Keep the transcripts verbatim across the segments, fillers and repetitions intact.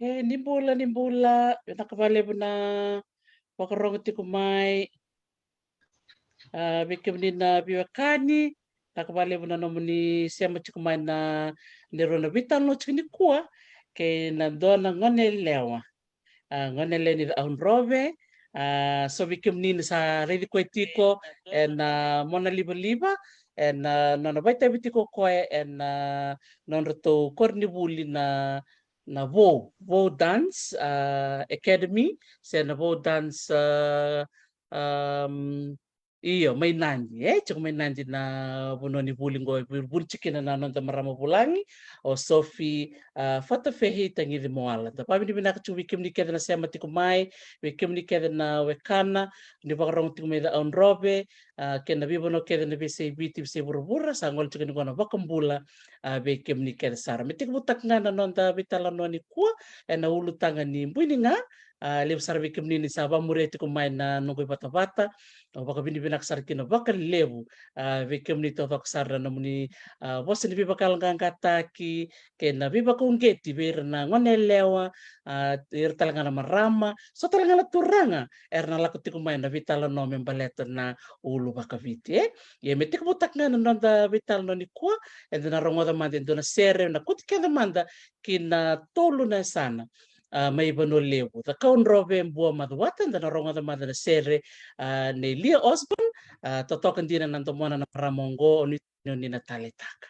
E, ni bula, ni bula, vinaka vakalevu na vakarogo tiko mai. A, vei kemuni na veiwekani, vinaka vakalevu na nomuni sema tiko mai na neirau na veitalanoa tiko nikua, kei na dua na gone yalewa. A, gone yalewa ni Cakaudrove, a, so vei kemuni na sa raici koya tiko ena, a, mona livaliva, ena, a, nona vakaitavi tiko o koya ena, a, nodratou koronivuli na, na Vou, Vou Dance, a, Academy, se na Vou Dance, a, um, io, mai Nadi, e, tiko mai Nadi na vanua ni vuli qo, e vuli tiko kina na noda marama vulagi, o Sophie, a, Fatafehi Tagici Moala. Da vakavinavinaka tiko vei kemuni kece na sema tiko mai, vei kemuni kece na wekana, ni vakarogo tiko mai Cakaudrove, a, kei na veivanua kece na veiyasai Viti, veiyasai vuravura, sa gole tiko nikua na vakabula, a, vei kemuni kece sara. Me tekivutaka ga na noda veitalanoa nikua, ena ulutaga ni Bui ni Ga, a, levu sara vei kemuni ni sa vakamuria tiko mai na noqu ivatavata, au vakavinavinaka sara kina vakalevu, a, vei kemuni taucoko sara na nomuni, a, vosa ni veivakayaloqaqataki, kei na veivakauqeti vei ira na gone yalewa, a, ira tale ga na marama, so tale ga na turaga, era na lako tiko mai na veitalanoa me baleta na ulu vakaviti, e? Ia me tekivutaka ga na noda veitalanoa nikua, eda na rogoca mada e dua na sere, na kauti keda mada ki na tolu na yasana, a, mai Vanua Levu, Cakaudrove, Buamacuata, eda na rogoca mada na sere, a, nei Lia Osborne, a, totoka dina na domona na marama oqo, o ni, ni na taleitaka.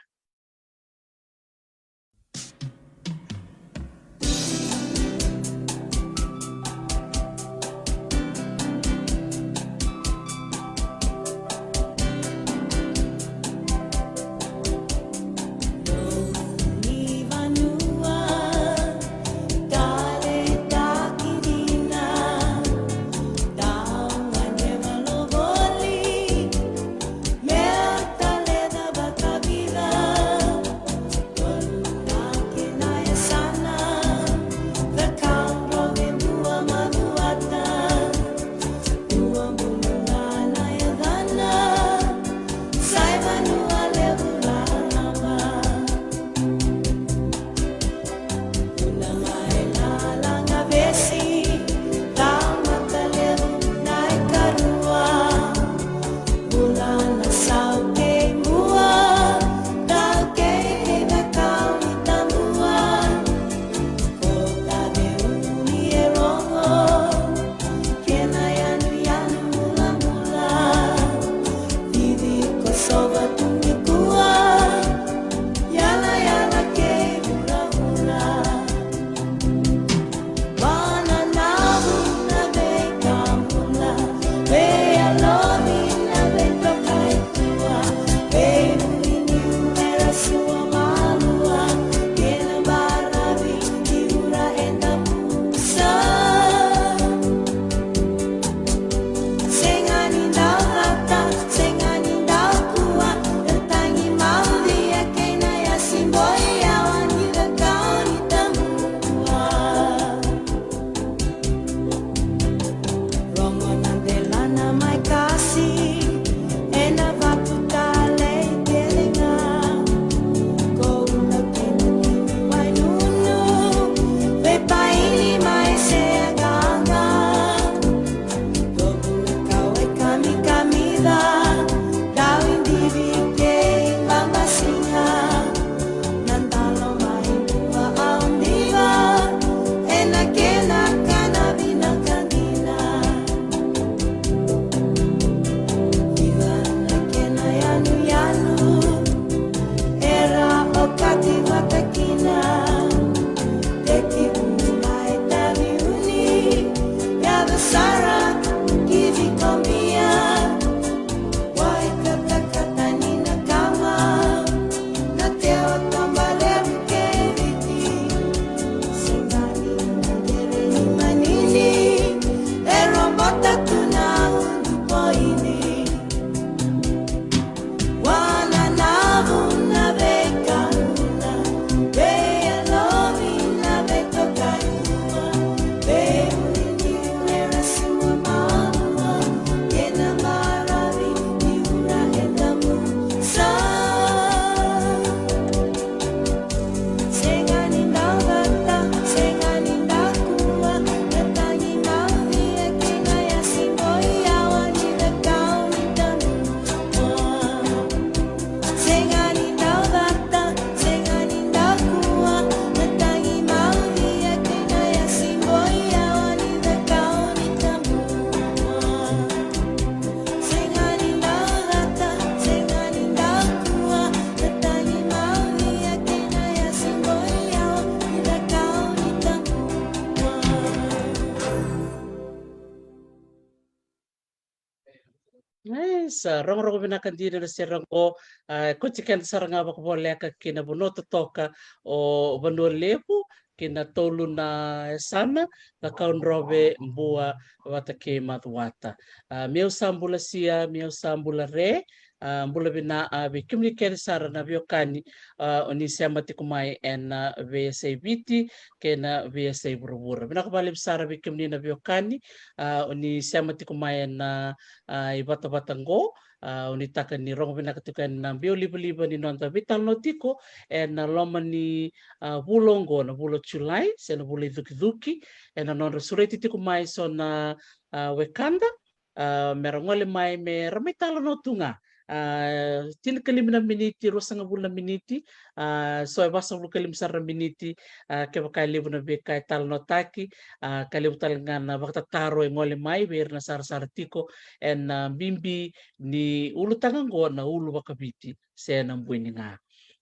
Sa rogorogo vinaka dina na sere oqo, a, koti keda sara ga vakavoleka ki na vanua totoka o Vanua Levu, ki na tolu na yasana ka Kaudrove, Bua vata kei Macuata. A, meu sa bula Sia, meu sa bula Re, a, bula vina a vei kemuni kece sara na veiwekani, a, o ni sema tiko mai ena veiyasai Viti kei na veiyasai vuravura. Vinaka vakalevu sara vei kemuni na veiwekani, a, o ni sema tiko mai ena, a, ivatavata oqo, a, o ni taka ni rogo vinaka tiko ena biau livaliva ni noda veitalanoa tiko ena loma ni, a, vula oqo, na vula o Julai, se na vula icukicuki, ena nodra sureti tiko mai so na, a, wekada, a, mera gole mai mera mai talanoa tu ga. A, tinikalima na miniti, ruasagavulu na miniti, a, so e vasagavulu ka lima sara na miniti, a, kevaka e levu na veika e talanoataki, a, ka levu tale ga na vakatataro e gole mai vei ira na sarasara tiko ena, a, bibi ni ulutaga oqo na ulu vakaviti se na bui ni ga.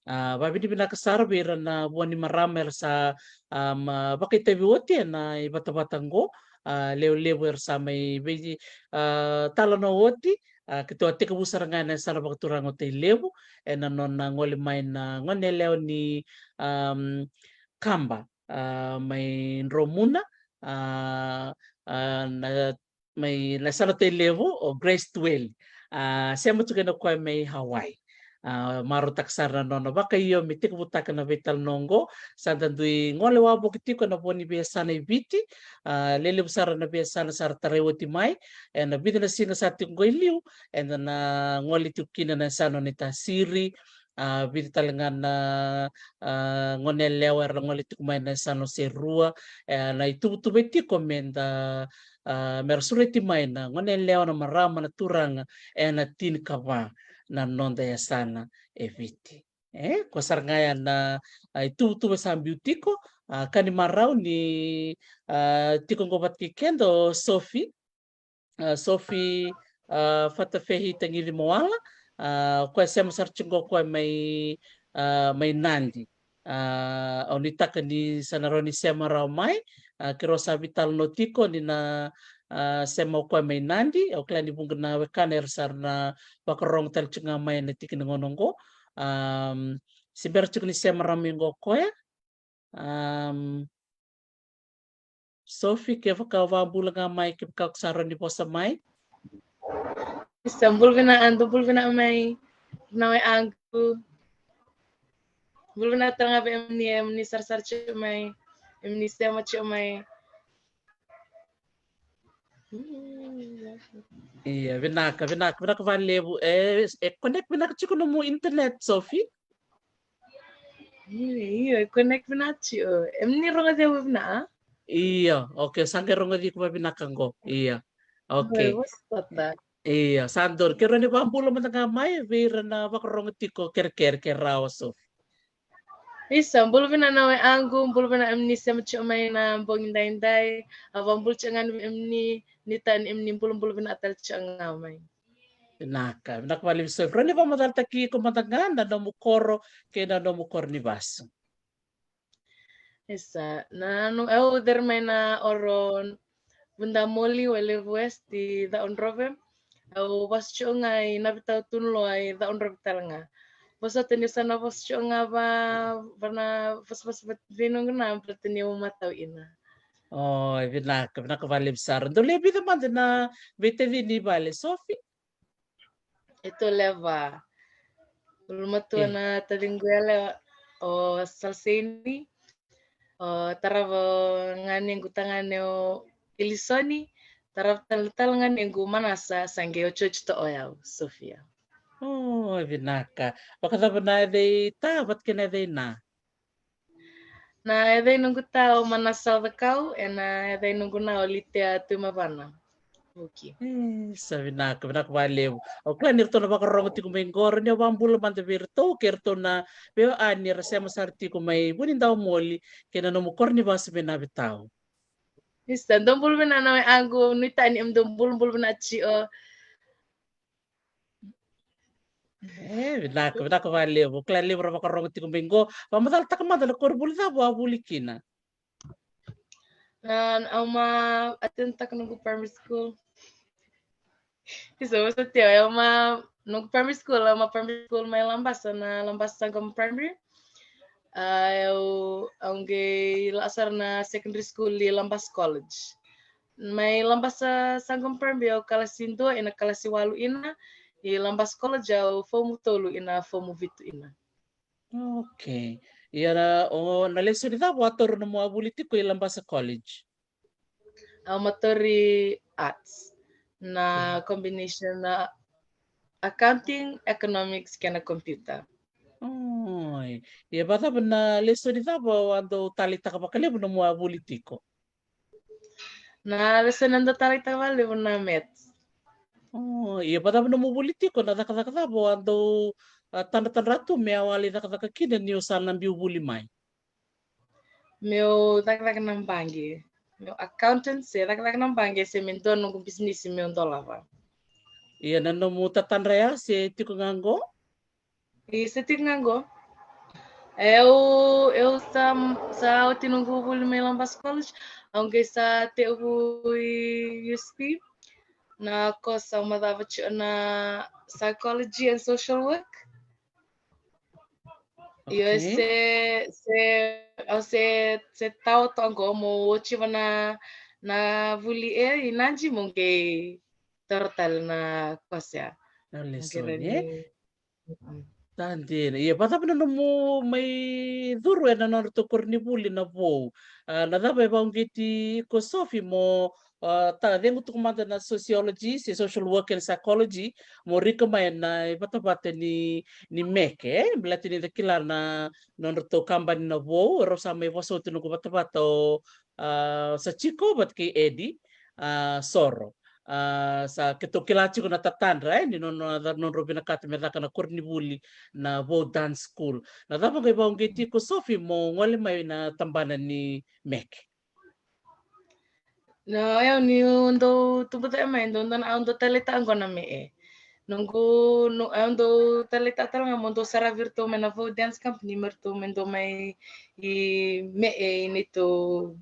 A, vavinavinaka sara vei ira na vua ni marama era sa, a, ma vakaitavi oti ena ivatavata oqo, a, lewe levu era sa mai vei, a, talanoa oti, a, keitou a tekivu sara ga ena yasana vakaturaga o Tailevu, ena nona gole mai na gone yalewa ni, am, Kaba, a, mai Dromuna, a, a, na, mai na yasana o Tailevu, o Grace Tueli. A, sema tiko kina o koya mai Hawaii. A, marautaka sara na nona vakaio me tekivutaka na veitalanoa oqo. Sa da dui gole wavoki tiko ena vo ni veiyasana e Viti, a, lelevu sara na veiyasana sa ra tarai oti mai. Ena vica na siga sa tiko oqo e liu, eda na gole tiko kina na yasana o Naitasiri, a, vica tale ga na, a, gone yalewa era gole tiko mai na yasana o Serua, e, na ituvatuva e tiko meda, a, mera sureti mai na gone yalewa, na marama, na turaga ena tinikava na noda yasana e Viti. E, koya sara ga ya na, a, ituvatuva sa biu tiko, a, ka ni marau ni, a, tiko oqo vata kei keda o Sofi, a, Sofi, a, Fatafehi Tagici Mawala, a, koya sema sara tiko oqo koya mai, a, mai Nadi. A, au nuitaka ni sa na rawa ni sema rawa mai, a, keirau sa veitalanoa tiko ni na, a, sema o koya mai Nadi, au kila ni vuqa na wekana era sa na vakarogo tale tiko ga mai ena tiki ni gauna oqo. Am, se bera tiko ni sema rawa mai oqo o koya. Am, Sofi, kevaka o vakabula ga mai, kevaka o sa rawa ni vosa mai. Isa, bula vinaka Adu, bula vinaka mai na wekaqu. Bula vinaka tale ga vei kemuni, kemuni sarasara tiko mai, kemuni sema tiko mai. Ia, vinaka, vinaka, vinaka vakalevu. E, e connect vinaka tiko nomu internet, Sofi? Io, io, e connect vinaka tiko. Kemuni rogoci au vinaka? Io, okay, sa qai rogoci iko vavinaka qo. Io. Okay. Oi, vosota. Io, sa donu. Ke rawa ni vakabula mada ga mai vei ira na vakarogo tiko kerekere ke rawa, Sofi. Isa, bula vinaka na wekaqu, bula vinaka kemuni sema tiko mai na bogi daidai. Au vakabula tiko ga vei kemuni, nuitaka ni kemuni bulabula vinaka tale tiko ga mai. Vinaka, vinaka vakalevu Sofi. Rawa ni vakamacalataki iko mada ga na nomu koro kei na nomu koro ni vasu? Isa, na, na, au curu mai na koro Vudamoli, Wailevu West, i Cakaudrove. Au vasu tiko ga i Navitau, Tunuloa, i Cakaudrove tale ga. Vosota niu sa na vasu tiko ga va, va na vasavasa vei noqu na baleta niu matau ina. O, e vinaka, vinaka vakalevu sara. Dou lewe vica mada na veitacini i vale, Sofi? Keitou lewe va. Ulumatua, e, na taciqu yalewa o Saleseini. O tarava o ganequ tagane o Ilisoni. Tarava tale, tale ganequ Manasa, sa qai otioti toka o yau, Sofia. O, e vinaka. Vakacava na yaca i ta vata kei na yaca i na? Na yaca i noqu ta o Manasa Cakau, ena yaca i noqu na o Litea Tuimavana Vuki. E, sa vinaka, vinaka vakalevu. Au kila ni ratou na vakarogo tiko mai qo, ni o vakabula mada vei iratou, kei iratou na veiwekani era sema sara tiko mai Vunidau Moli, kei na nomu koro ni vasu mai Navitau. Isa, dou bula vinaka na wekaqu, nuitaka ni kemudou bulabula vinaka tiko. E, vinaka, vinaka vakalevu. Kila levu ra vakarogo tiko mai qo. Vakamacalataka mada na koronivuli cava o a vuli kina. Na, au ma attend-taka noqu primary school. Isa, o sa teo, e uma, noqu primary school, e uma primary school mai Labasa, na Labasa Sangoma Primary. A, e, au qai lako sara na secondary school i Labasa College. Mai Labasa Sangoma Primary au kalasi dua ina kalasi walu ina, i Labasa College au fomu tolu ina fomu vitu ina. Okay. Ia na, o, na lesoni cava o a taura nomu a vuli tiko i Labasa College? Au a tauri arts, na combination na accounting, economics kei na computer. Oi. Ia vakacava na lesoni cava o a dau taleitaka vakalevu nomu a vuli tiko? Na lesoni au dau taleitaka vakalevu na maths. O, ia vakacava nomu vuli tiko, na cakacaka cava o a dau, a, tadratadra tu me a wale cakacaka kina ni o sa na biu vuli mai? Meu cakacaka na baqe. Meu accountant se cakacaka na baqe se me dua noqu bisinisi meu dolava. Ia na nomu tatadra ya se tiko ga qo? Isa, tiko ga qo. Eu, eu sa, sa oti noqu vuli mai Labasa College, au qai sa tekivu i U S P. Na course au macava tiko na psychology and social work. Io, Okay. se, se, au se, se tau toka qo mo oti va na, na vuli e i Nadi mo qai taura tale na course ya. Na Mo qai lesoni, rawa e? ni, mm. Sa dina. Ia, vakacava na nomu mai curu ena nodratou koronivuli na Vou? A, na cava e vauqeti iko Sofi mo, a, ta, cegu toka mada na sociology, se social work and psychology, mo rika mai ena ivatavata ni, ni meke, e? Baleta ni da kila na nodratou kabani na Vou, rau sa mai vosoti noqu vatavata o, a, Sachiko vata kei Eddie, a, Soro. A, sa keitou kila tiko na tatadra, e, ni nona, nodrau vinakata me caka na koronivuli na Vou Dance School. Na cava qai vauqeti iko Sofi mo gole mai na tabana ni meke? Na, au niu dau tubu cake mai, dau, dau, au dau taleitaka qo na me'e. Noqu, no, au dau taleitaka tale ga mo dau saravi iratou mai na Vou Dance Company me ratou me dau mai i me'e i neitou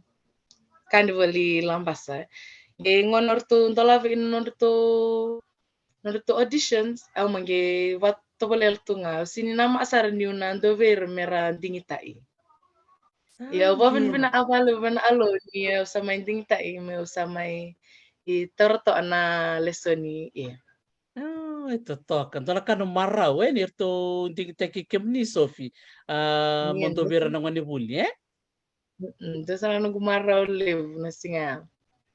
carnival i Labasa. E, gauna ratou dolava ina nodratou, nodratou auditions, au maqai vatovolea tu ga. Au sega ni namaka sara niu na dua vei ira me ra digitaki. Ia, au vakavinavinaka vakalevu vei na Kalou ni au sa mai digitaki, meu sa mai taura toka na lesoni, ia. O, e totoka. Dua na ka na marau, e, ni ratou digitaki kemuni Sofi. A, mo dua vei ira na gonevuli, e? Mm, dua sara na noqu marau levu na siga ya.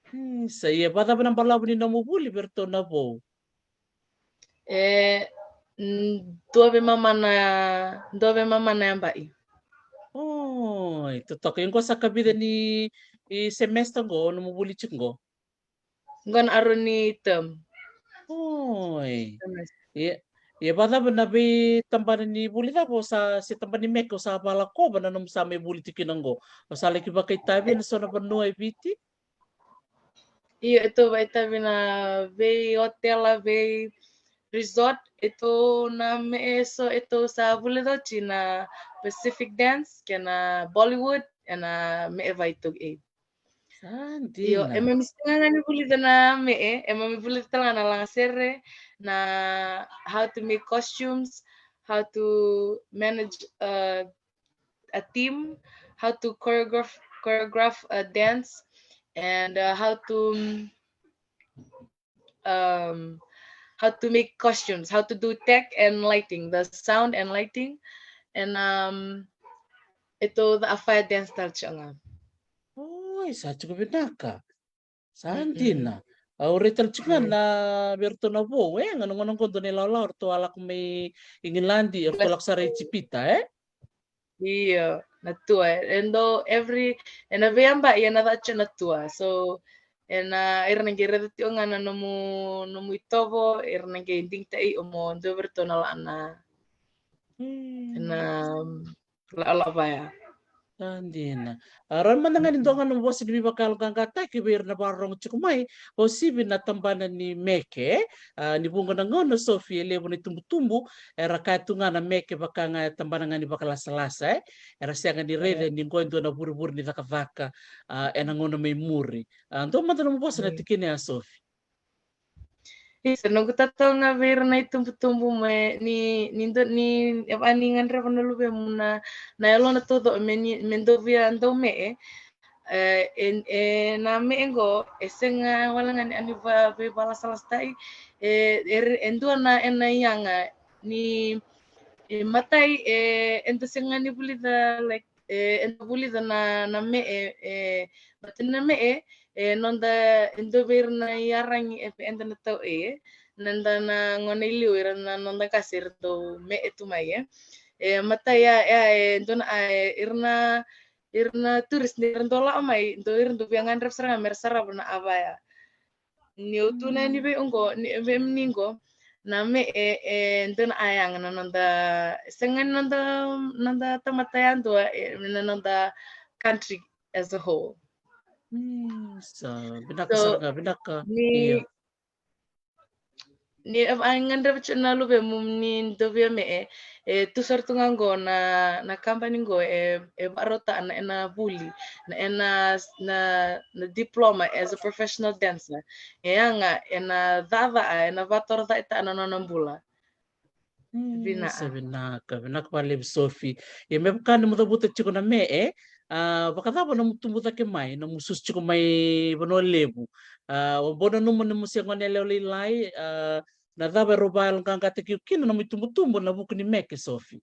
Isa, ia, vakacava na balavu ni nomu vuli vei iratou na Vou? E, mm, dua veimama na, dua veimama na yabai. Oi, totoka. Ia qo sa kavica ni, i semester qo, nomu vuli tiko qo? Qo na karua ni term. Oi. Semester. Ia, ia vakacava na veitabana ni vuli cava o sa, se tabana ni meke o sa vakalakova na nomu sa mai vuli tiko kina qo? O sa laki vakaitavi ena so na vanua e Viti? Io, e tou vakaitavi na veiotela, vei resort, e tou na me'e so e tou sa vulica oti na Pacific dance kei na Bollywood, ena me'e vakaitaukei. Sa dina. Io, e mami sega ga ni vulica na me'e, e mami vulica tale ga na lagasere, na how to make costumes, how to manage a, a team, how to choreograph, choreograph a dance, and, uh, how to, um, how to make costumes, how to do tech and lighting, the sound and lighting, and, um, e tou caka fire dance tale tiko ga. Oi, sa tiko vinaka. Sa dina. Au raica tale tiko ga na vei iratou na Vou, e, gauna, gauna qo dua na ilawalawa ratou a lako mai Igiladi, ratou lako sara i Ijipita, e? Io, na tour. E dau every, ena veiyabai ena caka tiko na tour. So, ena, era na qai raica tiko ga na nomu, nomu itovo, era na qai digitaki iko mo dua vei iratou na lako na, na lawalawa ya. Sa dina. A, rawa mada ga ni dua ga na vosa ni veivakayaloqaqataki vei ira na vakarorogo tiko mai, o sivi na tabana ni meke, a, ni vuqa na gauna Sofi e levu na itubutubu era kaya tu ga na meke vaka ga e tabana ga ni vakalasalasa, e? Era sega ni raica ni qo e dua na vurevure ni cakacaka, a, ena gauna mai muri. A, dua mada nomu vosa na tikina ya Sofi. Isa, noqu tatoga vei ira na itubutubu me ni, ni do, ni, e vaka ni gadreva na luvemu na, na yalona taucoko me ni, me dou via dau me'e. E, e, e na me'e qo, e sega wale ga ni a ni va, veivalasalasata'i, e, e, e dua na, e na yaga ni, e matai, e, eda sega ni vulica, like, e, eda vulica na, na me'e, e, baleta na me'e, e, noda, e dua vei ira na iyaragi e vei eda na tau e, na, da na gone i liu, ira na noda qase, ira dau me'e tu mai, e. E, matai ya, ya, e, dua na, a, e, ira na, ira na tourist, ni ra dau la'o mai, dau, ira dau via gadreva sara ga me ra sarava na a vaya. Ni o tu na ni vei oqo, ni vei mani qo, na me'e, e, dua na a yaga na noda, sega ni noda, noda tamata yadua, e, na noda country as a whole. Mm, sa, vinaka. So, sara ga, vinaka. Ni, io. Ni, e, a gadreva tiko na luvemu ni dou via me'e, e, tu sara tu ga qo na, na kabani qo, e, e va'arautaka na, e na vuli, na, e na, na, na diploma as a professional dancer. E yaga, e na caca, e na vatoroca'etaka na nona bula. Mm, vinaka. Sa vinaka, vinaka vakalevu Sofi. Ia me vaka ni mo cavuta tiko na me'e, a, vakacava nomu tubu cake mai, nomu susu tiko mai Vanua Levu? A, o bau nanuma ni mo se gone yalewa lailai, a, na cava e rau vayaloqaqataki iko kina nomu itubutubu na vuku ni meke, Sofi?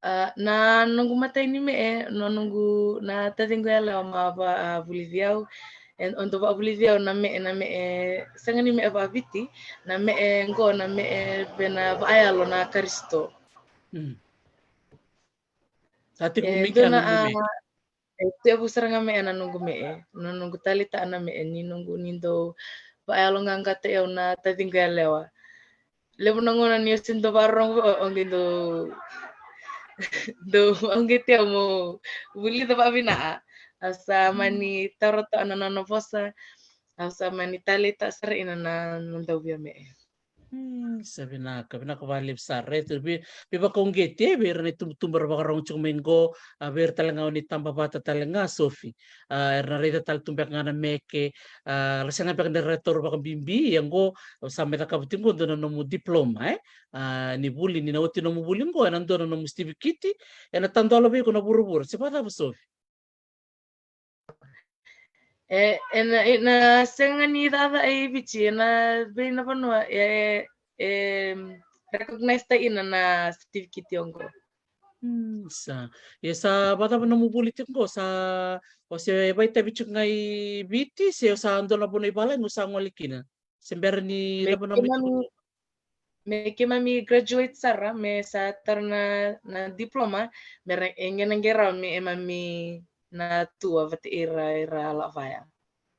A, na noqu matai ni me'e, na noqu, na taciqu yalewa ma va, a, vulici au. E, o dau va'avulici au na me'e, na me'e, sega ni me'e va'aviti, na me'e qo, na me'e vei na va'ayalo na Karisito. Mm. Sa tekivu, e, mai dua kea na, nomu, a, me'e? E tevu sara ga me'e na noqu me'e, na noqu taleitaka na me'e, ni noqu, ni dau va'ayaloqaqataki au na taciqu yalewa. Levu na gauna ni o se dau va'arogo vei au, au qai dau, dau, au qai tea mo vulica va'avinaka. Au sa mani taura toka na nona vosa, au sa mani taleitaka sara ina na, na dau via me'e. Hmm, sa vinaka, vinaka vakalevu sara. E tu vei, veivakauqeti, e, vei ira na itubutubu era vakarogo tiko mai qo, a, vei ira tale ga o ni taba vata tale ga, Sofi. A, era na raica tale tu beka ga na meke, a, ra sega beka ni ra taura vakabibi, ia qo, sa mai cakava tiko qo dua na nomu diploma, e? A, ni vuli, ni na oti nomu vuli qo, e na dua na nomu sitivikiti, e na tadola vei iko na vuravura. Se vakacava, Sofi? E, e na, e na sega ni caca e i Viti, e na vei na vanua, e, e recognize ta ina na certificate oqo. Hmm, sa. Ia sa vakacava nomu vuli tiko qo, sa o se vakaitavi tiko ga i Viti, se o sa dua na vanua i valagi o sa gole kina? Se bera ni, me lava na keimami, me keimami graduate sara, me sa tara na, na diploma, me ra, e qai na qai rawa me keimami na tua vata ira, ira la'o vaya.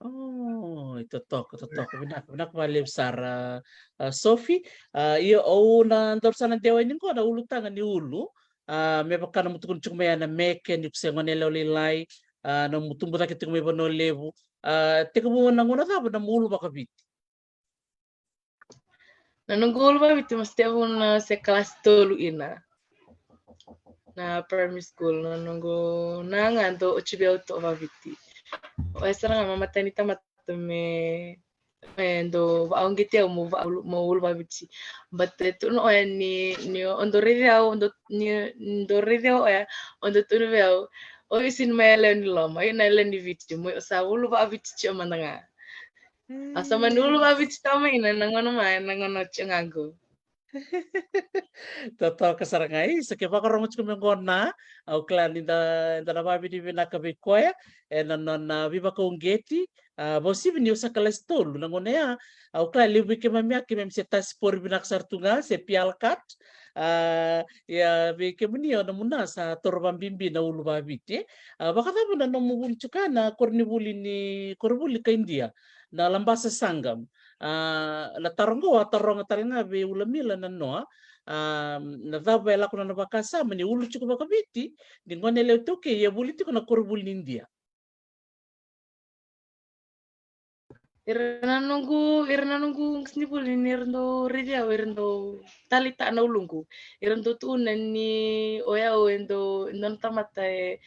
Oh, e totoka, totoka. Vinaka, vinaka vakalevu sara, a, Sofi. A, ia au na daru sa na dewa yani qo na ulutaga ni ulu. A, me vaka na mo tukuna tiko mai ya na meke, ni ko se gone yalewa lailai, a, na mo tubu cake tiko mai Vanua Levu. A, tekivu na gauna cava na mo ulu vakaviti? Na noqu ulu vakaviti, ma se tevu na se kalasi tolu ina, na primary school, na noqu, na ga dau oti vei au toka vakaviti. Oya sara ga ma matai ni tamata me, me dau vakauqeti au mo va, mo ulu vakaviti. But e tukuna oya ni, ni o dau raici au, o dau, ni, ni dau raici au oya, o dau tukuna vei au, o isi ni mai yalewa ni loma, o i na yalewa ni Viti, mo i o sa ulu vakaviti tiko mada ga. Au sa mani ulu vakaviti toka mai ina, na gauna mai, na gauna tiko ga qo. Totoka sara ga, e, sa ke vakarogo tiko mai qo na, au kila ni da, da na vakavinavinaka vei koya, e na nona veivakauqeti, a, vakauasivi ni o sa kalasi tolu, na gauna ya, au kila levu vei keimami ya, keimami se tasi pori vinaka sara tu ga, se piala kat, a, ia vei kemuni o na muna sa toro vakabibi na ulu vakaviti, e. A, vakacava na nomu vuli tiko na koronivuli ni, koronivuli ka Idia, na Labasa Sangam. A, na taro qo a taroga tale ga vei Ulamila na noa, a, na cava e lako na nona vakasama ni ulu tiko vakaviti, ni gone yalewa iTaukei, ia vuli tiko na koronivuli ni Idia. Ira na noqu, ira na noqu qasenivuli ni ra dau raici au, era dau taleitaka na uluqu. Era dau tukuna ni o yau e dau, e dua na tamata e,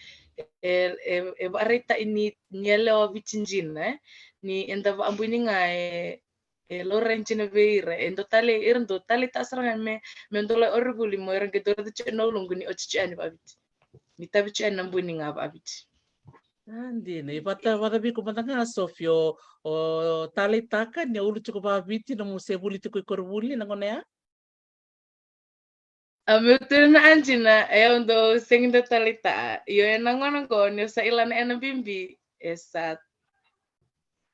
e, e, e vakaraitaki ni, ni yalewa Viti dina, e. ni eda vakabuini ga e, e laurai dina vei ira, e dau tale, ira dau taleitaka sara ga me, me dau lai ore vuli mo ira qai dau raica tiko na uluqu ni oti tiko yani vaviti. Ni tavi tiko yani na buni ga vaviti. A, dina. E vata, vata vei iko mada ga Sofi, o, o taleitaka ni ulu tiko vaviti nomu se vuli tiko i koronivuli na gauna ya? A, meu tukuna dina, e, au dau sega ni dau taleitaka. Io, ena gauna qo niu sa kila na kena bibi, e sa,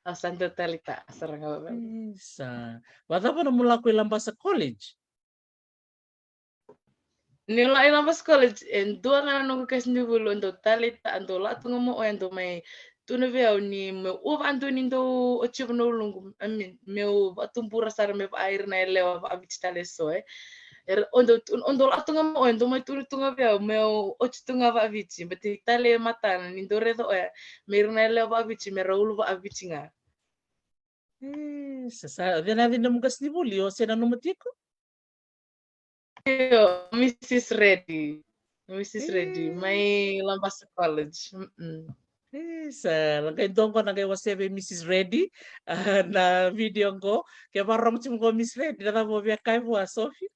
au sa dau taleitaka sara ga vei au. Isa. Vacava nomu lako i Labasa College? Niu lako i Labasa College, e dua ga na noqu qasenivuli au dau taleitaka, au dau lako tu ga mai, au dau mai tukuna vei au ni meu vakadua ni dau oti vua na uluqu, I mean, meu vakatubura sara me vaka ira na yalewa vakaviti tale eso, e. Era, au dau tu, au dau lako tu ga mai, au dau mai tukuna tu ga vei au meu oti tu ga vakaviti, baleta ni taleitaka ni dau raica oya me ira na yalewa vakaviti me ra ulu vakaviti ga. E, sa, sa, o cei na yaca ni nomu qasenivuli, o se nanuma tiko? Io, Missus Reddy. Missus Reddy, e, mai Labasa College. Mm-mm. E, sa, na qai dua qo na qai wasea vei Missus Reddy, a, na video qo. Ke vakarorogo tiko qo Miss Reddy, na cava o via kaya vua Sofi?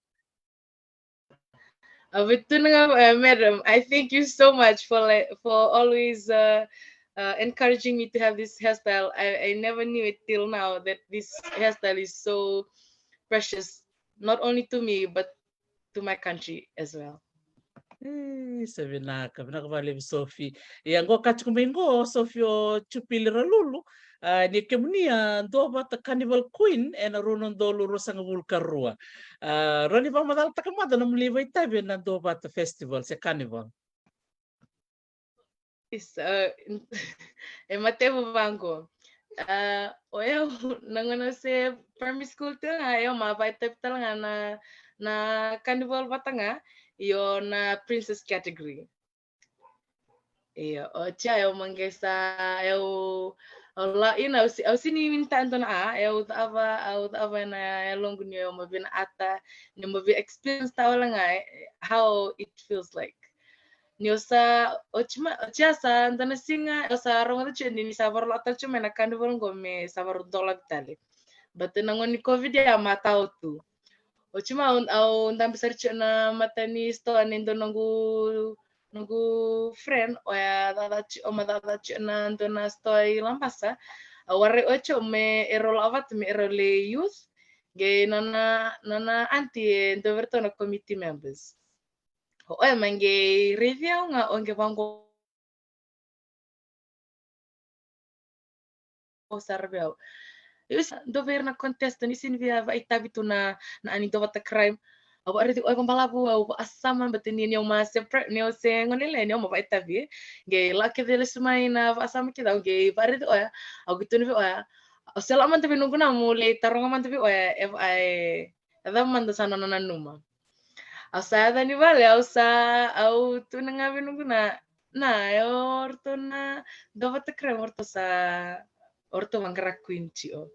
A, vei tu na ga, uh, madam, I thank you so much for, like, for always, uh, uh, encouraging me to have this hairstyle. I, I never knew it till now that this hairstyle is so precious, not only to me, but to my country as well. E, sa vinaka, vinaka vakalevu Sofi. Ia qo ka tiko mai qo Sofi, o Jupili Ralulu, a, ni kemuni a duavata Carnival Queen ena rua na udolu ruasagavulu ka rua. A, rawa ni vakamacalataka mada nomu lai vakaitavi ena duavata festival se carnival? Isa, e, matevu vaqo. A, o yau, na gauna se primary school tiko ga, yau mai vakaitavi tale ga na, na carnival vata ga, io na princess category. Io, oti ya yau mai qai sa, yau, au la, ina, au si, au sini vinakata dua na ka, yau cakava, au cakava ena yaloqu ni yau mai vinakata, ni mai via experience-taka wale ga, e, how it feels like. Niu sa, oti mai, oti ya sa dua na siga, au sa rogoca tiko ni, ni sa vakarau lako tale tiko mai na carnival qo me sa vakarau dolavi tale. But na gauna ni COVID ya mai tau tu. Oti mai au, au dabe sara tiko ena mata ni sitoa nei dua noqu, noqu friend, oya cakacaka tiko, o mai cakacaka tiko ena dua na sitoa i Labasa. Au warai oya tiko me erau lako vata me erau lai youth. Qai nona, nona aunty e dua vei iratou na committee members. O oya mai qai raici au ga, o qai vaqo sara vei au. Io, sa dua vei ira na contestant, ni sini via vakaitavi tu na, na ani duavata crime. Au vakaraici oya vakabalavu, au vakasama, baleta ni, niu mai se pre-, niu se gone lailai, niu mai vakaitavi. Qai lako kece lesu mai na vakasama kece, au qai vakaraici oya, au qai tukuna vei oya, au se lako mada vei noqu na, meu lai taroga mada vei oya, e, e, e cava mada sa nona nanuma. Au sa yaco yani vale, au sa, au tukuna ga vei noqu na, na, e o ratou na duavata crime, o ratou sa, o ratou vaqara queen tiko.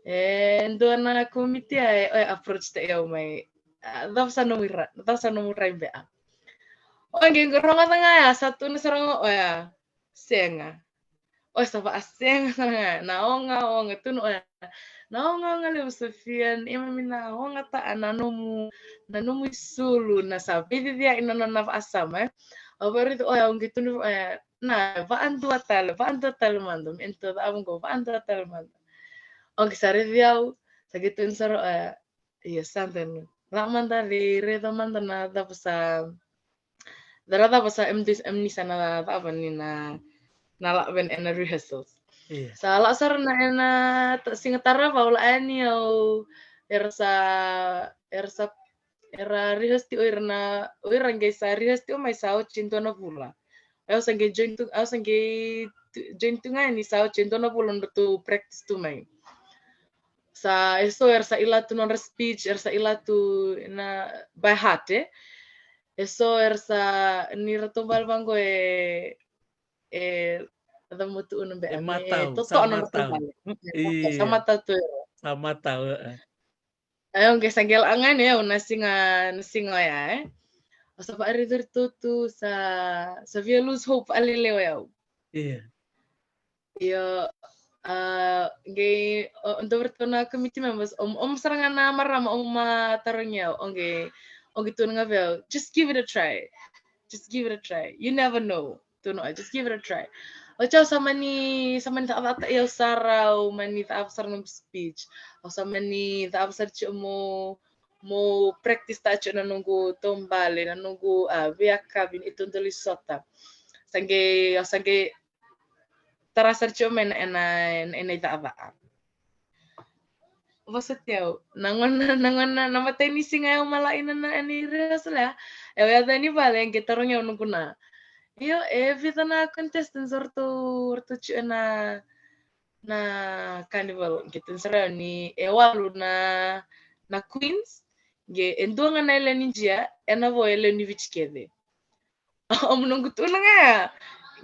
E dua na committee ya, e, e approach-taka au mai, a, cava sa nomu rai, cava sa nomu rai beka. O qai qai rogoca ga ya, sa tukuna sara ga oya, sega. Oya sa vakasega sara ga, na oga, oga, tukuna oya, na oga, oga levu Sofia, neimami na ogataka na nomu, na nomu isulu, na sa veiciciyaki na nona vakasama, e. Au vakaraici oya, au qai tukuna vei oya, na, vakadua tale, vakadua tale mada, me tou cakava qo, vakadua tale mada. Au qai sa raici au, sa qai tukuna sara oya, io, sa donu. Lako mada lai raica mada na cava sa, cava, cava sa, em, em ni sa na cava ni na, na lako vei na rehearsals. Io. Sa lako sara na, ena ta-, siga tarava au lako yani au, era sa, era sa, era rehearse tiko o ira na, o ira qai sa rehearse tiko mai sa oti e dua na vula. Au sa qai join tu, au sa qai tu, join tu ga yani sa oti e dua na vula nodratou practice tu mai. Sa, eso era sa kila tu nodra speech, era sa kila tu na by heart, e. Eso era sa, ni ratou bale vaqo e, e, cava mo tukuna beka, e matau, sa matau. Mm, e matau, sa matau tu era. Sa matau, e, e. Au qai sa qai lako ga yani au na siga, na siga oya, e. Au sa vakaraici iratou tu, sa, sa via lose hope vakalailai o yau. Io. Io, A, qai, o, o dou vei ratou na committee members, o, o sara ga na marama, o ma tarogi au, o qai, o qai tukuna ga vei au, just give it a try. Just give it a try. You never know. Tukuna, just give it a try. Oti au sa mani, sa mani cakacakataki au sara, au mani cakava sara noqu speech. Au sa mani cakava sara tiko mo, mo practice-taka tiko na noqu taubale, na noqu, a, veiyakavi ni tou dau lai sota. Sa qai, au sa qai tara sara tiko mai na, ena, ena, ena icakacaka. Vosoti au. Na gauna, na gauna, na matai ni siga au malai na, na, ena rehearsal ya. Au yaco yani vale, qai tarogi au noqu na. Io, e vica na contestants o ratou, o ratou tiko ena, na carnival. Qai tukuna sara au ni e walu na, na queens. Qai e dua ga na yalewa ni Jia, ena vo e yalewa ni Viti kece. Omu noqu tukuna ga ya.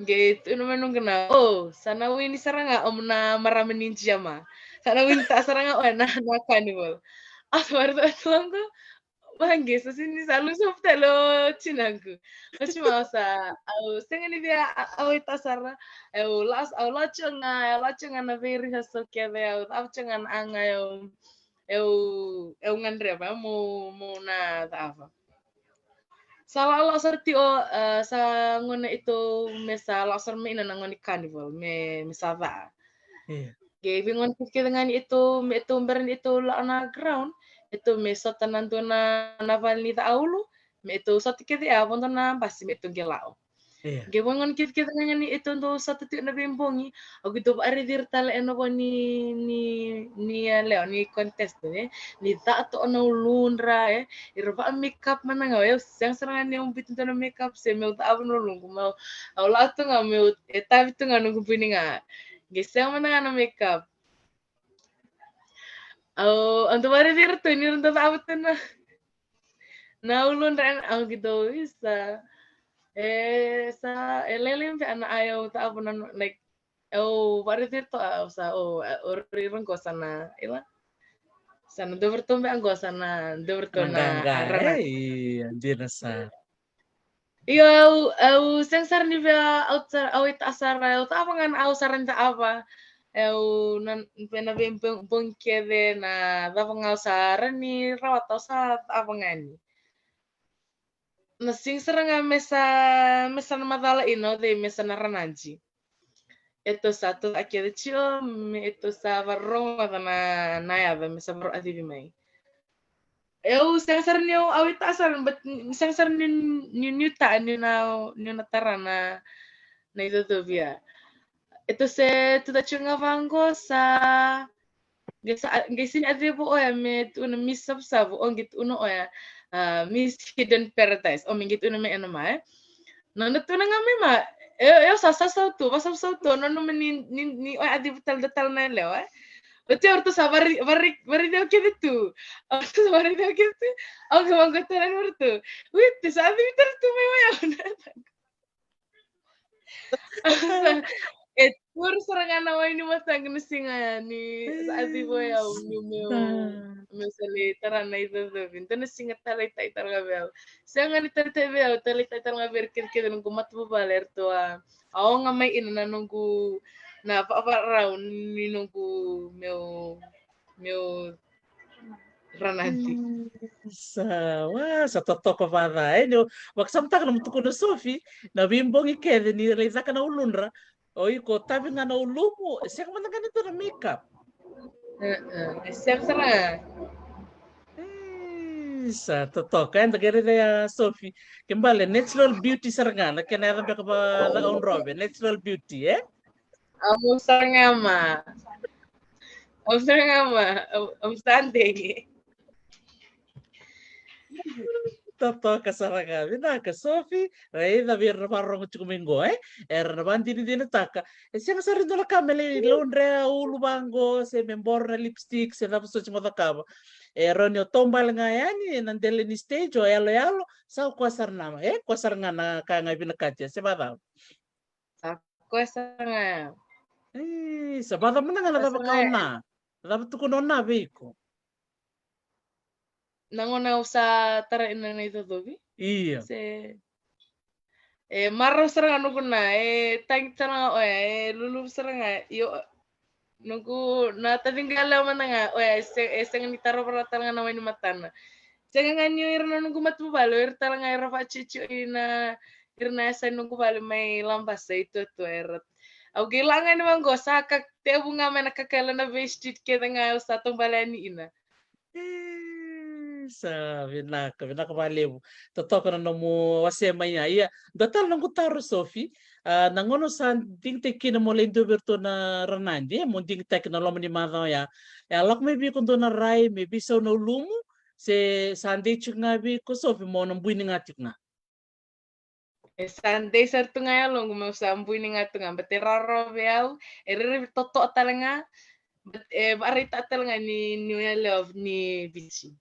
Qai tukuna mai noqu na, o, sa na wini sara ga, omu na marama ni Jia ma. Sa na wini-taka sara ga oya na, na carnival. Au sa waraica tu qo, vaqe, sa sega ni sa lusi hope tale o tinaqu. Oti ma au sa, au sega ni via, a, au ita sara. Au la, au la tiko ga, au la tiko ga na vei rehearsal kece, au cava tiko ga na aga, au, au, au gadreva, mo, mo na cava. Sa lako, lako sara tiko, a, sa gauna ito me sa lako sara mai na, na gauna ni carnival, me, me sa ca. Io. Qai veigauna kece ga ni ito, me ito bera ni ito lako na ground, ito me sota na dua na, na vale ni ca ulu, me ito sota kece ya, vodo na basi, me ito qai lako. Io. Qai veigauna kece, kece ga ni ito dau sota tiko na veibogi, au qai dau vakaraici ira tale ena vo ni, ni, ni yalewa, ni contestant, e. Ni ca toka na uludra, e. Ira vaka makeup mada ga, au sega sara ga ni au biuta dua na makeup se meu cava na uluqu, meu, au lako tu ga meu, e tavi tu ga noqu bui ni ga. Qai sega mada ga na makeup. Au, au dau vakaraici iratou ni ra dau cava tu na, na uludra, au qai dau, isa. E sa, e lailai beka na, a, au cava na, like, au vakaraici iratou, au sa, o, o ira qo sa na, ila. Sa na dua vei iratou beka qo sa na dua vei iratou na, na qaqa, e, dina sa. Io, au, au sega sara ni via, au sara, au ita sara, au cava ga na, au sara ni cava. Au na, na veibogi kece na cava ga au sa rawa ni rawata, au sa cava ga ni. Na siga sara ga me sa, me sa na macala ina o cei me sa na ranadi. Etou sa tu a kece tiko, me etou sa vakarorogo mada na, na yaca me sa vakarorogo a civi mai. Eu sega sara ni au, au ita sara, but sega sara ni, ni, ni ta, ni na, ni na tara na, na icocovi ya. Etou se tu ta tiko ga vaqo sa, qai sa, qai sega ni a civi oya me tu na Miss Savusavu, o qai tu na oya, a, Miss Hidden Paradise, o me qai tu na me ena mai. Nona tu na ga mai ma, eu, eu sa sausau tu, vasausau tu, nona ma ni, ni, ni, oya a civi tale da tale na yalewa, e. Oti au ratou sa vari, vari, vari deu kece tu. Au ratou sa vari deu kece tu. Au ga vaqo tale na ratou. Witi, sa a civi tale tu mai oya. Au sa, e turu sara ga na wai ni mataqu na siga ya ni sa a civi oya au niu meu, meu sa lai tara na icocovi. Dua na siga taleitaki tale ga vei au. Sega ni taleitaki vei au, taleitaki tale ga vei ira kecekece noqu matavuvale eratou a, a oga mai ina na noqu, na vakarau ni noqu meu, meu ranadi. Sa, wa, sa totoka vaka ca, e, niu vakasamataka na nomu tukuna Sofi, na veibogi kece ni lai caka na uludra, o iko tavi ga na ulumu, e sega mada ga ni tu na makeup. E, e, e sega sara ga. E, sa totoka, eda qai raica ya Sofi. Ke bale natural beauty sara ga, na kena yaca beka va, va, natural beauty, e? Au sara ga ma. Au sara ga ma. Au, au sa dei. Totoka sara ga. Vinaka Sofi, raica vei ira na vakarorogo tiko mai qo, e? Era na vakadinadinataka. E sega sara ni dua na ka me lai laudre ulu vaqo, se me boro na lipstick, se cava soti mo cakava. E rawa ni o taubale ga yani, ena dela ni stage, o yaloyalo, sa o koya sara na, e? Koya sara ga na ka ga e vinakati, se vacava? Sa koya sara ga ya. E, sa vacava mada ga na cava ka o na. Cava tukuna o na vei iko? Na gauna au sa tara ina na icocovi? Io. Se, e marau sara ga noqu na, e tagi sara ga oya, e luluvu sara ga. Io, Noqu na taciqu yalewa mada ga, oya e se-, e sega ni tarova rawa tale ga na wai ni matana. Sega ga ni o ira na noqu matavuvale, o ira tale ga era vakacicioi na, ira na yasa ni noqu vale mai Labasa i Tuatua era. Au qai la ga ni vaqo sa ka tevu ga mai na kakala na vei street kece ga au sa taubale yani ina. E, sa vinaka, vinaka vakalevu. Totoka na nomu wasea mai ya. Ia, dua tale noqu taro Sofi, a, na gauna sa digitaki kina mo lai dua vei iratou na ranadi, e, mo digitaki na loma ni macawa ya. E a lako mai vei iko dua na rai me veisau na ulumu, se sa dei tiko ga vei iko Sofi mo na buini ga tiko ga? E sa dei sara tu ga yaloqu meu sa buini ga tu ga, but e rawarawa vei au, e rairai totoa tale ga, but e vakaraitaka tale ga ni, ni yalewa ni Viti.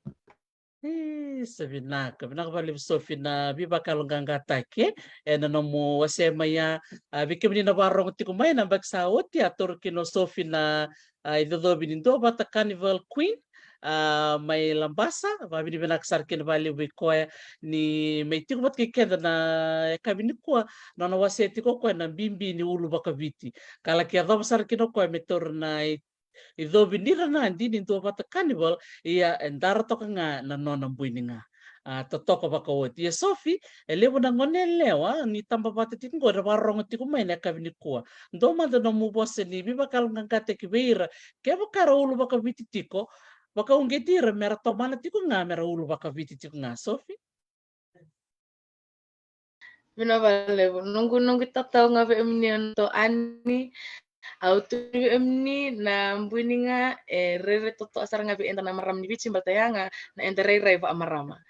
E, sa vinaka, vinaka vakalevu Sofi na veivakayaloqaqataki, e, ena nomu wasea mai ya, a, vei kemuni na vakarorogo tiko mai na yabaki sa oti, a toro kina o Sofi na, a, icocovi ni Duavata Carnival Queen, a, mai Labasa, vakavinavinaka sara kina vakalevu vei koya ni mai tiko vata kei keda na yakavi nikua, nona wasea tiko o koya na bibi ni ulu vakaviti. Ka laki yacova sara kina o koya me taura na i, icovi ni ranadi ni Duavata Carnival, ia e dara toka ga na nona buini ga. A, totoka vakaoti. Ia Sofi, e levu na gone yalewa ni taba vata tiko qo era vakarorogo tiko mai na yakavi nikua. Dua mada nomu vosa ni veivakayaloqaqataki vei ira, kevaka era ulu vakaviti tiko, vakauqeti ira mera tomana tiko ga mera ulu vakaviti tiko ga, Sofi. Vinaka vakalevu. Noqu, noqu tatau ga vei kemuni o Ani, au tukuna vei kemuni na buini ga e rairai totoa sara ga vei eda na marama ni Viti baleta ya ga na eda rairai vakamarama.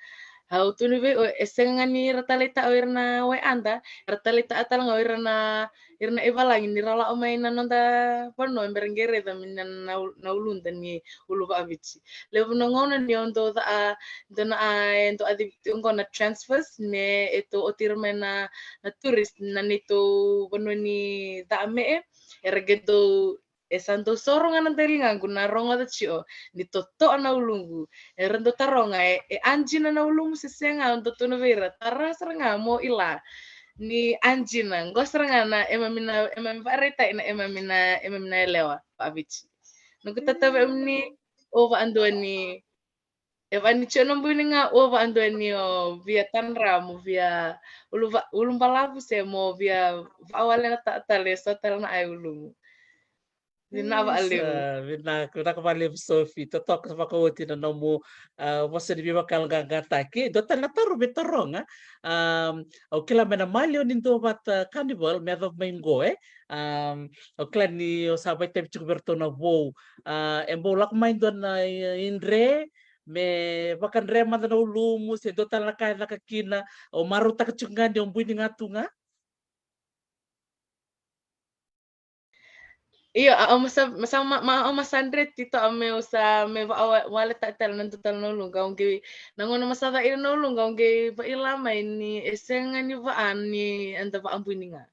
Au tukuna vei o, e sega ga ni ra taleitaka o ira na wai ada, ra taleitaka tale ga o ira na, ira na ivalagi ni ra lako mai na noda vanua mera qai raica mai na, na, na uluda ni ulu vakaviti. Levu na gauna ni o dou ca-, dou na, a, e dou a civi tiko qo na transfers me e tou oti ira mai na, na tourist na neitou vanua ni ca me e, era qai dou, e sa dou soro ga na daliga qu na rogoca tio ni totoa na uluqu. Era dou taroga e, e a dina na ulumu se sega, au dou tukuna vei ira, tara sara ga mo ila ni a dina. Qo sara ga na emami na, emami vakaraitai na emami na, emami na yalewa vakaviti. Noqu tatau vei kemuni, o vakadua ni, e vaka ni tio na buini ga, o vakadua ni o via tadra mo via ulu va-, ulu balavu se mo via vakawale na ta-, tale, so tale na ai ulumu. Vinaka vakalevu. Isa, vinaka, vinaka vakalevu Sofi. Totoka vakaoti na nomu, a, vosa ni veivakayaloqaqataki. Dua tale na taro me taroga. Am, au kila mai na maliwa ni Duavata Carnival me yacova mai qo, e. Am, au kila ni o sa vakaitavi tiko vei iratou na vou. A, e bau lako mai dua na i-, idre, me vakadre mada na ulumu, se dua tale na ka e caka kina, o marautaka tiko ga ni o buini ga tu ga? Io, a, au masa, masa, ma, ma, au masa dreti toka meu sa, me va, wa, wale ta, tale na dua tale na uluqu, au qai, na gauna masa ca ira na uluqu, au qai vaila mai ni, e sega ni vaka ni eda vakabuini ga.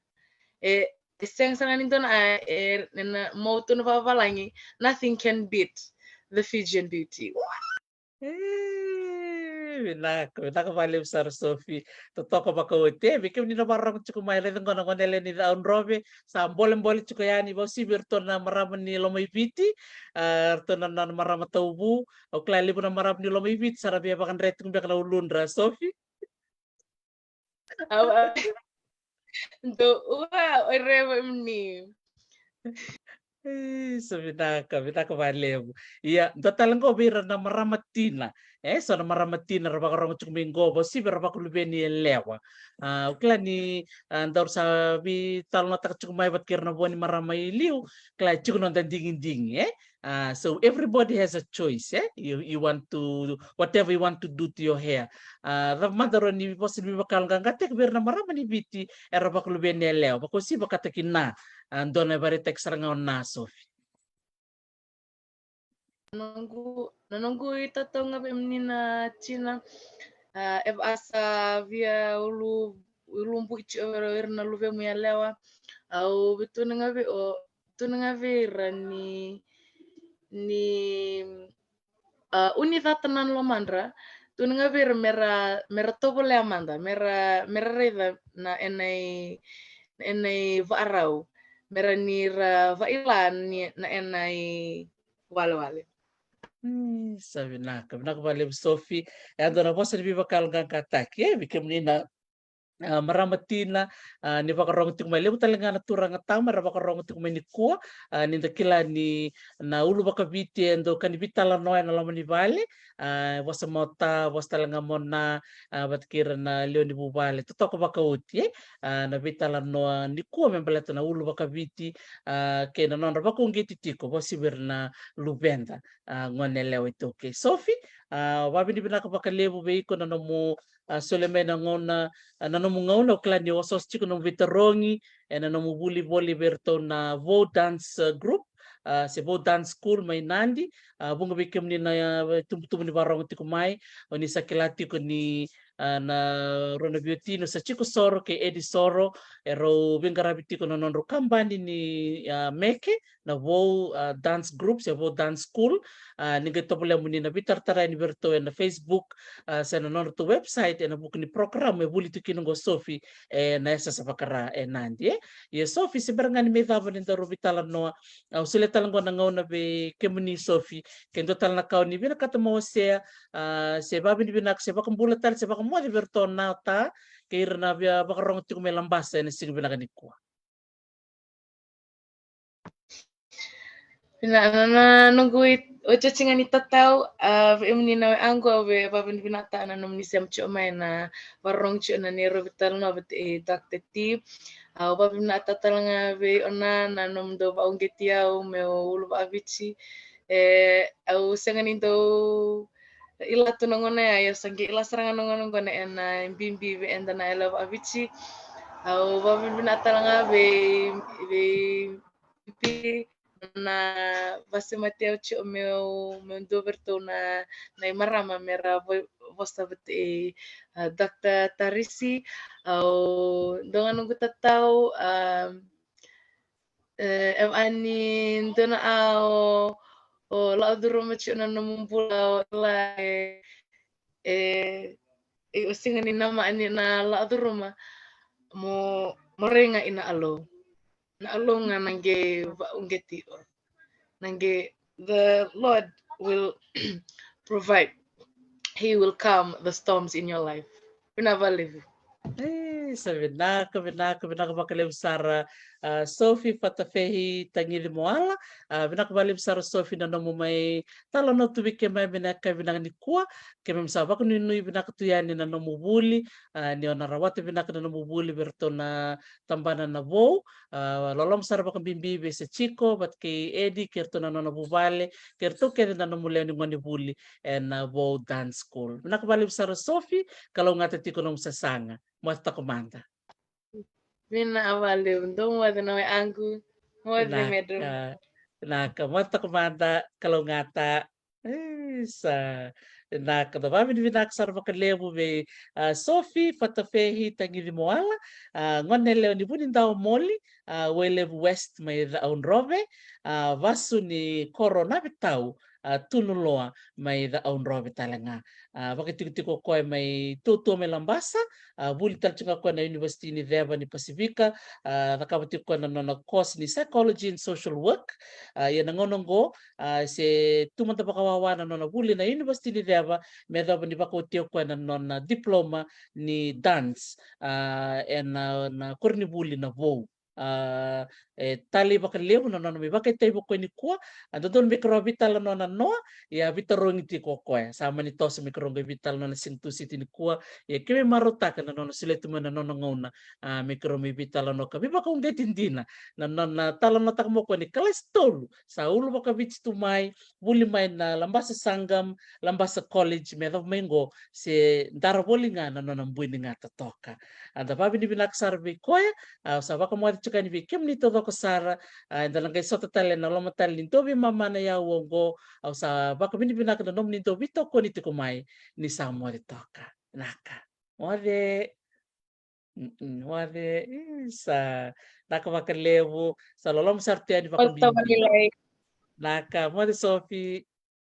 E, e sega sara ga ni dua na, e, e na, mo tu na vakavalagi, nothing can beat the Fijian beauty. E, vinaka, vinaka vakalevu sara Sofi. Totoka vakaoti. E, vei kemuni na vakarorogo tiko mai, raica qo na gone yalewa ni Cakaudrove, sa bolebole tiko yani, vakauasivi iratou na marama ni Lomaiviti, a, iratou na, na marama Tauvu. Au kila levu na marama ni Lomaiviti sa ra via vakadre tiko beka na uludra, Sofi. Au, au. Dou, ua, o reva mni. E, sa vinaka, vinaka vakalevu. Ia, dua tale qo vei ira na marama tina. E, so na marama tina ra vakarogo tiko mai qo, vakauasivi ira vakaluveni yalewa. A, au kila ni, a, daru sa veitalanoataka tiko mai vata kei ira na vua ni marama i liu, kila e tiko na noda digidigi, e? A, so everybody has a choice, e? You, you want to, whatever you want to do to your hair. A, cava mada rawa ni vosa ni veivakayaloqaqataki vei ira na marama ni Viti era vakaluveni yalewa, vakauasivi vakataki na, a, dua na ivakaraitaki sara ga o na, Sofi. Na noqu, na noqu itatau ga vei mni na tina, a, e vaka sa via ulu, ulubuiti o ira na luvemu yalewa. Au via tukuna ga vei, o, tukuna ga vei ira ni, ni, a, uni cata na lomadra, tukuna ga vei ira mera, mera tovolea mada, mera, mera raica na ena i, ena ivakarau. me ra ni ra vaila ni na ena i walewale. Sa vinaka, vinaka vakalevu Sofi. E a dua na vosa ni veivakalougatataki e vei kemuni na a, marama tina, a, ni vakarogo tiko mai, levu tale ga na turaga tama era vakarogo tiko mai nikua, a, ni da kila ni na ulu vakaviti e dau ka ni veitalanoa ena loma ni vale, a, vosa mo ta, vosa tale ga mo na, a, vata kei ira na lewe ni vuvale totoka vakaoti, e, a, na veitalanoa nikua me baleta na ulu vakaviti, a, kei na nodra vakauqeti tiko, vosa vei ira na luveda, a, gone yalewa iTaukei. Sofi, a, vavinavinaka vakalevu vei iko na nomu a, solia mai na gauna, a, na nomu gauna, au kila ni osooso tiko nomu veitarogi ena nomu vuli voli vei iratou na Vou Dance, a, Group, a, se Vou Dance School mai Nadi. A, vuqa vei kemuni na, a, tubutubu ni vakarogo tiko mai, o ni sa kila tiko ni, a, na rua na veiwatini o Sachiko Soro kei Edi Soro, erau veiqaravi tiko na nodrau kabani ni, a, meke, na Vou, a, Dance Group se Vou Dance School. A, ni qai tovolea mo ni na veitaratara yani vei iratou ena Facebook, a, se na nodratou website ena vuku ni program e vuli tu kina oqo Sofi, ena yasayasa vaka-Ra e Nadi, e. Ia Sofi, se bera ga ni mai cava ni daru veitalanoa, au solia tale oqo na gauna vei kemuni Sofi, ke dua tale na ka o ni vinakata mo wasea, a, se vavinavinaka se vakabula tale se vakamoce vei iratou na ta kei ira na via vakarogo tiko mai Labasa ena siga vinaka nikua. Na, na, na noqu i-, oti oti ga ni tatau, a, vei kemuni na weqaqu, au via vavinavinakataka na nomuni sema tiko mai na vakarogo tiko na neirau veitalanoa vata kei Doctor T. Au vavinavinakataka tale ga vei Ona na nomudou vakauqeti au meu ulu vakaviti. E, au sega ni dau ila tu na gauna ya, ia sa qai ila sara ga na gauna oqo na ena bibi vei eda na yalewa vakaviti. Au vavinavinaka tale ga vei, vei Pi na vasemati au tiko meu, meu dua vei iratou na, na imarama me ra vo-, vosa vata kei, a, Doctor Tarisi. Au dua ga noqu tatau, a, e, e vaka ni dua na a o, o lako curuma tiko na nomu bula o la e, e, e, o sega ni na mani na lako curuma mo, mo rai ga ina Alou. Na Alou ga na qai vakauqeti iko. Na qai, the Lord will provide. He will calm the storms in your life. Vinaka vakalevu. E, sa vinaka, vinaka, vinaka vakalevu sara, a, Sofi Fatafehi Tagici Moala. A, vinaka vakalevu sara Sofi na nomu mai talanoa tu vei keimami ena yakavi vinaka nikua. Keimami sa vakanuinui vinaka tu yani na nomu vuli, a, ni o na rawata vinaka na nomu vuli vei iratou na tabana na Vou. A, loloma sara vakabibi vei Sachiko vata kei Edi kei iratou na nona vuvale, kei iratou kece na nomu lewe ni gonevuli ena Vou Dance School. Vinaka vakalevu sara Sofi, kalougata tiko nomu sasaga. Moce toka mada. Vinaka vakalevu, dou moce na weqaqu. Moce madam. Vinaka, moce toka mada, kalougata. Isa. Vinaka, da vavinavinaka sara vakalevu vei, a, Sofi Fatafehi Tagici Moala, a, gone yalewa ni Vunidau Moli, a, Wailevu West mai Ca'audrove, a, vasu ni koro Navetau, a, Tunuloa mai Ca'audrove tale ga. A, vakaitikotiko o koya mai Tuatua mai Labasa, a, vuli tale tiko ga o koya na University ni Ceva ni Pasifika, a, cakava tiko o koya na nona course ni Psychology and Social Work. A, ia na gauna oqo, a, se tu mada vakawawa na nona vuli na University ni Ceva, me yacova ni vakaotia o koya na nona diploma ni dance, a, ena, na koronivuli na Vou. A, e talei vakalevu na nona mai vakaitavi o koya nikua. A dodonu me keirau veitalanoa na noa, ia veitarogi tiko o koya. Sa mani toso me keirau qai veitalanoa na siga Tusiti nikua. Ia keimami marautaka na nona solia tu mai na nona gauna, a, me keirau mai veitalanoa ka veivakauqeti dina na nona talanoataka mai o koya ni kalasi tolu, sa ulu vakaviti tu mai, vuli mai na Labasa Sangam, Labasa College, me yacova mai oqo se dara voli ga na nona bui ni gata toka. A, da vavinavinaka sara vei koya, a, sa vakamoce tiko yani vei kemuni taucoko sara, a, eda na qai sota tale ena loma tale ni dua veimama na auwa oqo, au sa vakavinavinaka na nomuni dau veitokoni tiko mai, ni sa moce toka. Vinaka. Moce. Mm-mm, moce, isa. Vinaka vakalevu, sa loloma sara tu yani vakabibi. Vinaka, moce Sofi.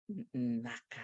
Mm-mm, vinaka.